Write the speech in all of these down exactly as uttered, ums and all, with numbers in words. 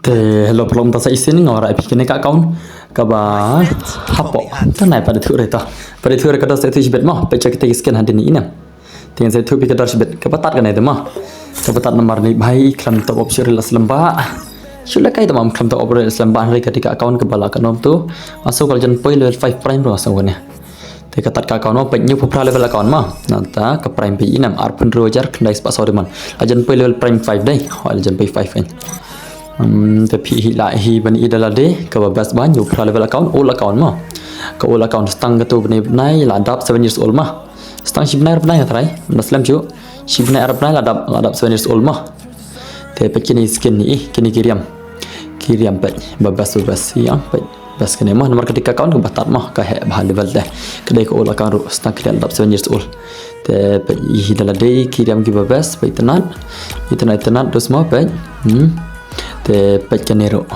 Te hello paralok, mynta sa shisien nga wanrah ïa phi kane ka account kaba hapoh. Te nai pat ïathuh re to. Pat ïathuh re ka dor sa ïathuh shibit mo. Peit sha kita ki skin hadien i ne. Te ngan sa ïathuh phi ka dor shibit. Kaba tad kane te mo. Kaba tad namar ne bha i khlem top up shuh re la slem bha. Shu lehkai te mo, khlem top up re la slem bha, hynrei kata ka account kaba la ka nom tu. Nga sngew ka la jan poi level five prime ruh nga sngew kane. Te ka tad ka account mo, peit, hynñiewphew phra level account mo. Nangta ka prime peit i ne, arphew hynriew hajar khyndai spah saw diamond. La jan poi level prime five dei. Hooid, la jan poi five kan. Hmm, te phi hi la hi ban i da lade kaba best bha, hynñiewphew phra level account, old account mo. Ka old account, sa tang katu bnai bnai la dap seven years old mo. Sa tang shi bnai ar bnai nga tharai, nga slem shuh. Shi bnai ar bnai la dap, la dap seven years old mo. Te peit kine skin ne, kine ki riam. Ki riam peit, ba best, ba best, ïa peit. Best kane mo, namar kata ka account kaba tad mo, ka heh bha level te. Ka dei ka old account ruh, sa tang kane la dap seven years old. Te peit, i hi da lade ki riam kiba best, peit, itynnad. Itynnad, itynnad, dus mo peit. Hmm. Te peit kane ruh,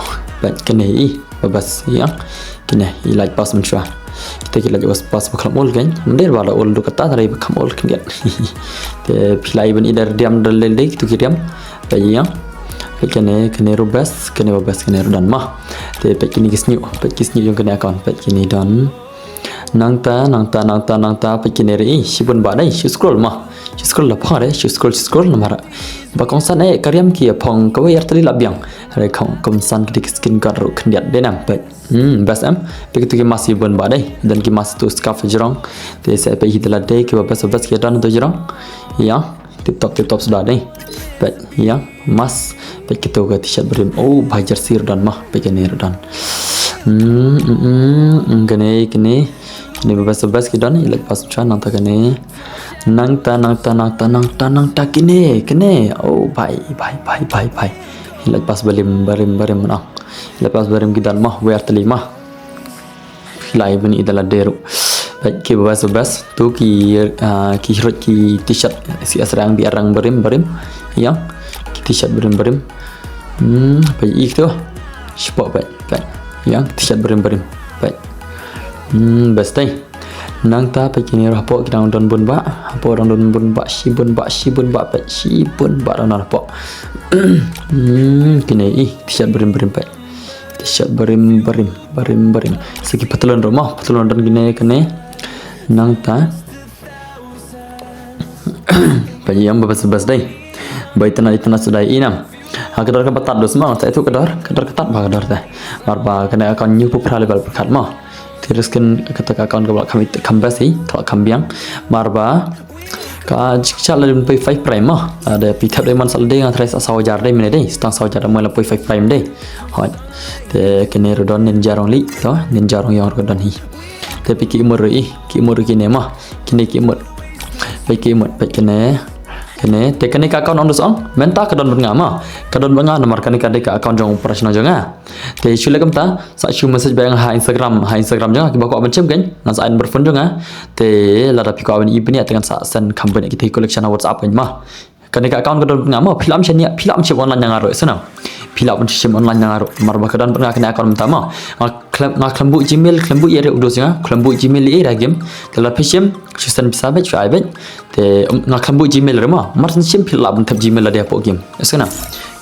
peit kane i, ba best, ïa. Kine i lait pass mynshuwa. Kita ki lait pass, pass ba khlem old kan. Ym dei ba la old ruh kata, hynrei ba khlem old khyndiat. Te phi lah ban i da riam da lade, kitu ki riam. Peit ïa. Peit kane, kane ruh best, kane ruh best, kane ruh don mo. Te peit kine ki shñiuh, peit ki shñiuh jong kane account, peit kine don. Nangta, nangta, nangta, nangta, peit kine re i, shibun bha dei, shu scroll mo. Shu scroll la phong re, shu scroll, shu scroll namar. Ba kongsan eh, ka riam ki ïa phong, kawei ar tylli la biang. Re kong, kongsan ki dei ki skin guard ruh khyndiat dei nam, peit. Hmm, best em. Peit kitu ki mask shibun bha dei. Don ki mask tu scarf jrong. Te sa peit hi da lade kiba best, best ki don tu jrong. Ïa. Tip top, tip top suda dei. Peit, ïa, mask. Peit kitu ka t-shirt barim. Oh, bha jersey ruh don mo. Peit kane ruh don. Hmm, hmm, hmm, hmm, kane, kane. Kane ba best, best ki don. I lait pass mynshuwa nangta kane. Nangta, nangta, nangta, nangta, nangta kine, kine. Oh, bhai, bhai, bhai, bhai, bhai. I lait pass barim, barim, barim mo. I lait pass barim ki don mo, wei ar tylli mo. Phi lah ban i da lade ruh. Peit kiba best, best. Tu ki, ah, ki hyroi ki t-shirt C S Rank, B R Rank barim, barim. Ïa. Ki t-shirt barim, barim. Hmm, peit i tu. Shapoh peit, peit. Ïa, t-shirt barim, barim. Peit. Hmm, best dei. Nangta peit kine ruh hapoh ki dang don bun bha. Hapoh dang don bun bha, shibun bha, shibun bha, peit shibun bha dang don hapoh. Hmm, kine i, t-shirt barim, barim peit. T-shirt barim, barim, barim, barim. Sa ki patlon ruh mo, patlon don kine, kine. Nangta. Peit ïa ba best, best dei. Ba itynnad, itynnad suda i nam. Ha ka dor kaba tad dus mo, sa ïathuh ka dor, ka dor ka tad bha ka dor te. Namar ba kane ka hynñiewphew phra level pyrkhat mo. Te skin kata ka account kaba la kham, kham best hi, ka la kham biang. Namar ba ka jingshah la dei ban poi five prime mo. Ah, da phi thep diamond sa la dei, nga tharai sa saw hajar dei mynne dei. Sa tang saw hajar diamond la poi five prime dei. Hooid. Te kine ruh don, Ninja Rong Li to, Ninja Rong Ïong ruh don hi. Te peit ki emote ruh i, ki emote ruh kine mo. Kine ki emote. Peit ki emote, peit kine. Kine, te kane ka account ong dus ong. Mynta ka don bad nga mo. Ka don bad nga namar kane ka dei ka account jong operational jong nga. Te shu leh kumta, sa shu message bad nga ha Instagram, ha Instagram jong nga, kiba kwah ban shim kan, ngan sa ai number phone jong nga. Te lada phi kwah ban i bniah te ngan sa send kham bniah kita ki collection ha WhatsApp kan mo. Kane ka account ka don bad nga mo, phi lah ban shim, phi lah ban shim online ïa nga ruh, sngewbha. Phi lah ban shim online ïa nga ruh, namar ba ka don bad nga kane ka account mynta mo. Nga khlem, nga khlem buh Gmail, khlem buh ïa re u dos ïa nga, khlem buh Gmail ïa re ha game. Te lada phi shim, shu send pisa beit, shu ai beit. Te, um, nga khlem buh Gmail re mo. Mar shu shim phi lah ban thep Gmail lade hapoh game. Sngewbha.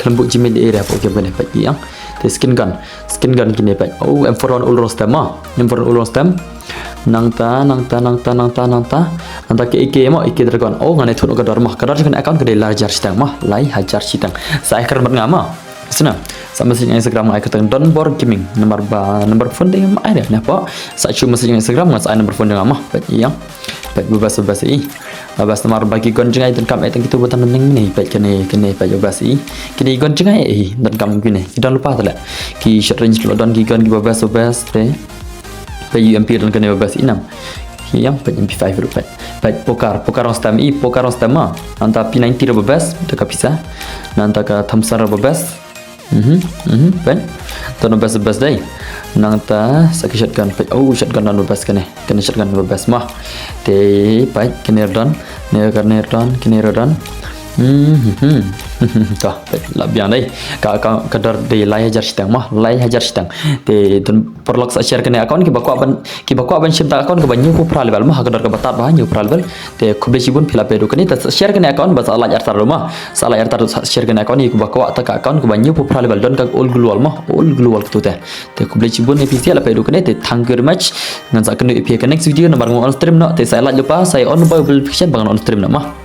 Khlem buh Gmail ïa re hapoh game kane peit ïa. Te skin gun. Skin gun kine peit. Oh, M four one Ulrostem mo. M four one Ulrostem. Nangta, nangta, nangta, nangta, nangta. Nangta ka A K mo, A K Dragon. Oh, ngan ïathuh noh ka dor mo. Ka dor jong kane account ka dei lai hajar shiteng mo. Lai hajar shiteng. Sa ai kren bad nga mo. Sngewbha. Sa message ïa nga Instagram nga ai kyrteng Donbor Gaming. Number ba, number phone dei nga ai dei. Napa? Sa shu message ïa nga Instagram nga sa ai number phone jong nga mo. Peit ïa. Peit ba best, ba best i. Ba best namar ba ki gun jong nga i donkam eh tang kitu ba tang neng ne. Peit kane, kane peit ba best i. Kine ki gun jong nga i donkam kine. Ki don lypa te leh. Ki short range ruh don ki gun kiba best, ba best te. Peit U M P don kane ba best i nam. Ïa, peit M P five ruh peit. Peit Pokar, Pokar Rostam i, Pokar Rostam ma. Nangta P ninety ruh ba best, da ka pisa. Nangta ka Thompson ruh ba best. Mhm, mhm, peit. Don ba best, best dei. Nangta sa ka shotgun, peit. Oh, shotgun don ba best kane. Kane shotgun ba best ma. Te peit, kane ruh don. Ne kane ruh don, kane ruh don. Hmm, hmm, hmm. To, la biang dei. Ka, ka, ka dor dei lai hajar shiteng mo, lai hajar shiteng. Te don paralok sa share kane account kiba kwah ban, kiba kwah ban shim ta account kaba hynñiewphew phra level mo, ha ka dor kaba tad bha hynñiewphew phra level. Te khublei shibun phi la peit ruh kane, te sa share kane account ba sa lait artat ruh mo. Sa lait artat ruh sa share kane account kiba kwah ta ka account kaba hynñiewphew phra level don ka old global mo, old global katu te. Te khublei shibun ïa phi sa la peit ruh kane, te thank you very much. Ngan sa kynduh ïa phi ka next video namar ngan on stream noh, te sa lait lypa, sa on ba notification ba ngan on stream noh mo.